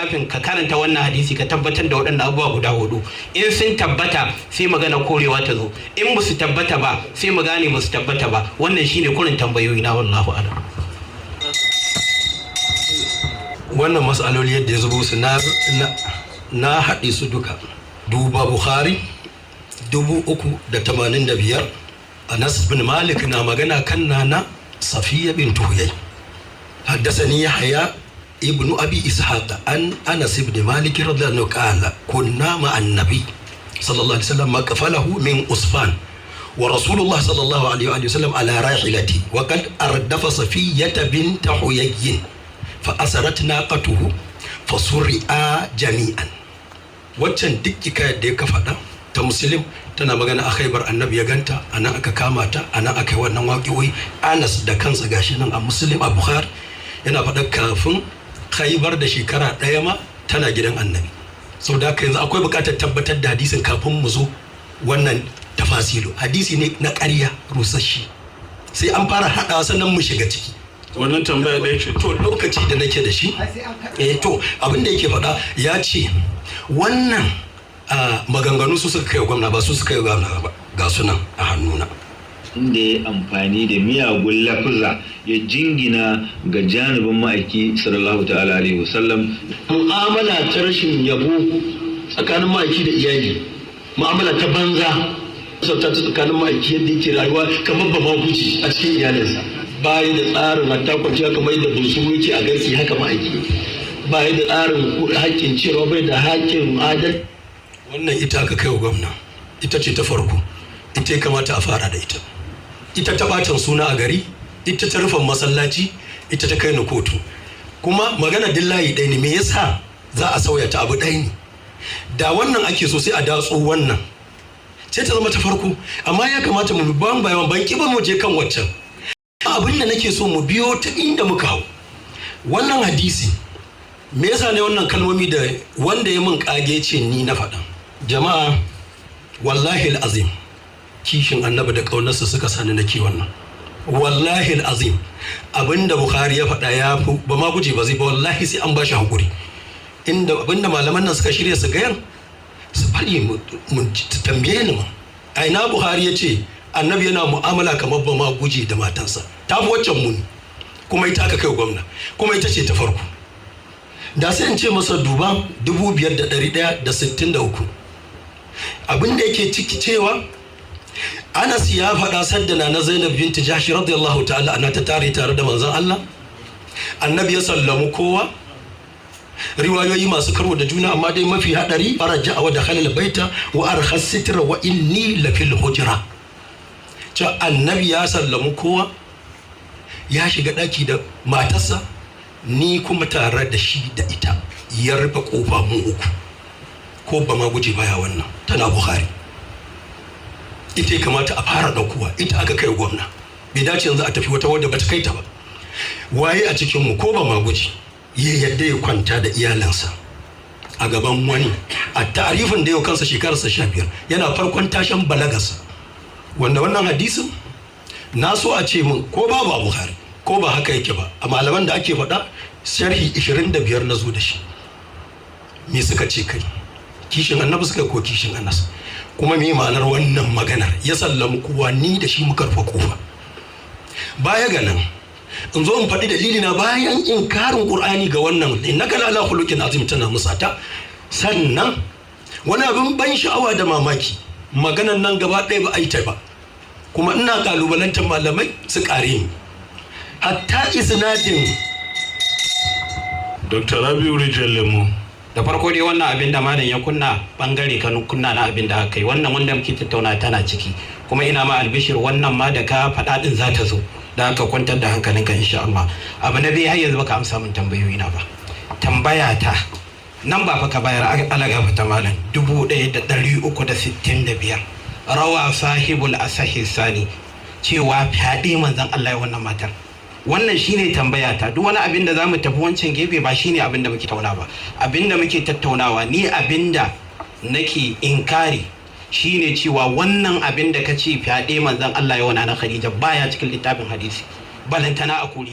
littafin ka karanta wannan hadisi, ka tabbatar da waɗannan abubuwa guda hudu. In sun tabbata, sai magana korewa ta zo. In ba su tabbata ba, sai mu gane ba su tabbata ba. Wannan shine kurin tambayoyi na, wallahu a'lam. Wannan matsaloli yadda ya zubo su, na haɗe su duka. Duba Bukhari 3085. Anas bin Malik na magana kan Nana Safiya bin Huyai: حدثني يحيى ابن أبي إسحاق عن أنس بن مالك رضي الله عنه قال: كنا مع النبي صلى الله عليه وسلم مقفله من عسفان، ورسول الله صلى الله عليه وسلم على راحلته، وقد أردف صفية بنت حيي، فأسرت ناقته فصرعا جميعا. Waccan duk hikayar da ya ka faɗa ta Muslim tana magana a Khaibar. Annabi ya ganta, anan aka kama ta, anan aka yi wannan waƙi'o'i. Anas da kansa, gashi nan a Muslim, a Bukhari, yana faɗa kafin Khaibar da shekara ɗaya ma tana gidan Annabi. Sau da haka yanzu akwai buƙatar tabbatar da hadisin kafin mu zo wannan tafasilu. Hadisi ne na ƙarya rusasshe, sai an fara haɗawa sannan mu shiga ciki. Wannan tambaya ɗaya ce. To, lokaci da nake da shi, to abin da yake faɗa, ya ce wannan maganganu su suka kai wa gwamna, ba su suka kai wa gwamna ba. Ga sunan a hannuna. Inda ya amfani da miyagun lafuza ya jingina ga janibin Ma'aiki sallallahu ta'ala alaihi wasallam. Mu'amala ta rashin yabo tsakanin Ma'aiki da iyali, mu'amala ta banza sauta ta tsakanin Ma'aiki, yadda yake rayuwa kamar ba maguji a cikin iyalinsa, baya da tsarin hatta kwanciya, kamar yadda bunsuru yake a garki haka Ma'aiki baya da tsarin haƙƙin ciyarwa, bai da haƙƙin adal. Wannan ita aka kai wa gwamna, ita ce ta farko, ita ya kamata a fara da ita. Ita ta batan suna a gari, ita ta rufin masallaci, ita ta kai ni kotu. Kuma magana dillahi ɗaya ne. Me yasa za a sauya ta? Abu ɗaya ne. Da wannan ake so, sai a datso wannan, sai ta zama ta farko. Amma ya kamata mu bi ban bayan ban ki ba, mu je kan waccan. Abin da nake so, mu biyo ta inda muka hau wannan hadisi. Me yasa ne wannan kalmomi da wanda ya mun kage ce ni na faɗa? Jama'a, wallahi azim, kishin Annabi da ƙaunarsa suka sani nake wannan. Wallahi azim, abinda Bukhari ya faɗa ya fi ba ma guje ba zai ba. Wallahi sai an ba shi hakuri. Inda abinda malaman nan suka shirya su gayan su faɗi, mu tambaye ni ma, a ina Buhari ya ce Annabi yana mu'amala kamar ba ma guje da matansa? Ta fi waccan muni, kuma ita aka kai gwamna, kuma ita ce ta farko. Da sai in ce masa duba 5163. Abin da yake ciki cewa Anas ya faɗa, sadda na Zainab binti Jahsh radiyallahu ta'ala ana ta tare tare da manzon Allah, Annabi ya sallamu kowa. Riwayoyi masu karo da juna, amma dai mafi hadari: فرجع ودخل البيت وأرخى الستر وإني لفي الحجرة. Cewa Annabi ya sallamu kowa, ya shiga daki da matarsa, ni kuma tare da shi da ita, ya rufe kofa mu uku. Ko ba ma guje baya wannan tana Bukhari. Ita ya kamata a fara ɗaukowa, ita aka kai gwamna. Bai dace yanzu a tafi wata wadda bata kai ta ba. Waye a cikinmu, ko ba ma guji, ya yadda ya kwanta da iyalansa a gaban wani a tarifin da yau kansa shekararsa 15, yana farkon tashan balagarsa? Wanda wannan hadisin na so a ce min ko babu a Bukhari, ko ba haka yake ba. A malaman da ake faɗa, sharhi 25 na zo da shi, me suka ce kai? Kishin Annabi suka ko kishin Anas? Kuma me ma'anar wannan maganar, ya sallamu kowa, ni da shi muka rufe kofa? Baya ga nan, in zo in faɗi dalili na bayan inkarin Qur'ani ga wannan إنك لعلى خلق عظيم tana musata. Sannan wani abin ban sha'awa da mamaki, maganan nan gaba ɗaya ba a yi ta ba. Kuma ina kalubalantar malamai su ƙare ni hatta isnadin. Dr. Rabiu Rijiyar Lemo. Da farko dai, wannan abin da malam ya kunna, bangare kan kunna na abin da aka yi, wannan wanda muke tattauna tana ciki. Kuma ina ma albishir, wannan ma da ka faɗa din za ta zo, da aka kwantar da hankalinka insha Allah. Abu na biyu, har yanzu baka amsa min tambayoyi na ba. Tambaya ta nan ba fa ka bayar, alaga fita malam, 1365, روى صاحب الأصح الثاني, cewa fyaɗe manzon Allah ya wannan matar. Wannan shine tambaya ta. Duk wani abin da zamu tafi wancan gefe ba shine abin da muke tauna ba. Abin da muke tattaunawa, ni abin da nake inkari shine cewa wannan abin da ka ce fyaɗe manzon Allah ya wana na Khadija baya cikin littafin hadisi, balantana a kuri.